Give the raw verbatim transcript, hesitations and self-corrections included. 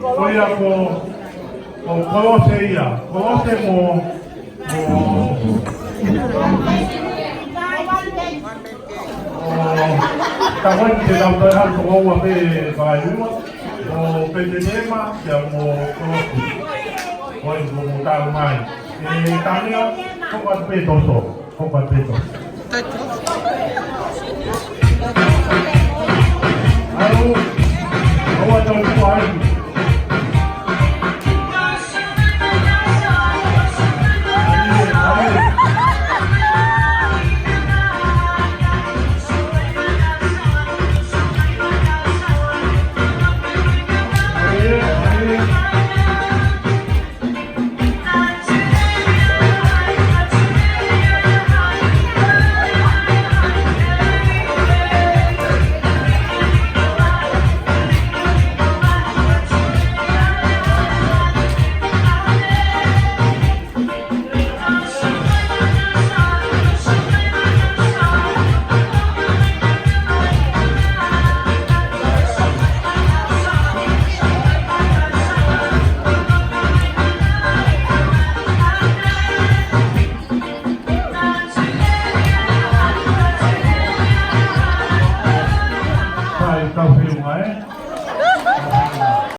Ko ia ko, ko Kolose ia. Kolose mo, mo, mo, ka ko e te tau toe haʻu ko ua pē vakai ua. Mo Petelema, ia mo Kolose. Ko e mo, mo tau mai. E Tania, ko ua pē toso. Ko ua pē toso. Au, au atu ai.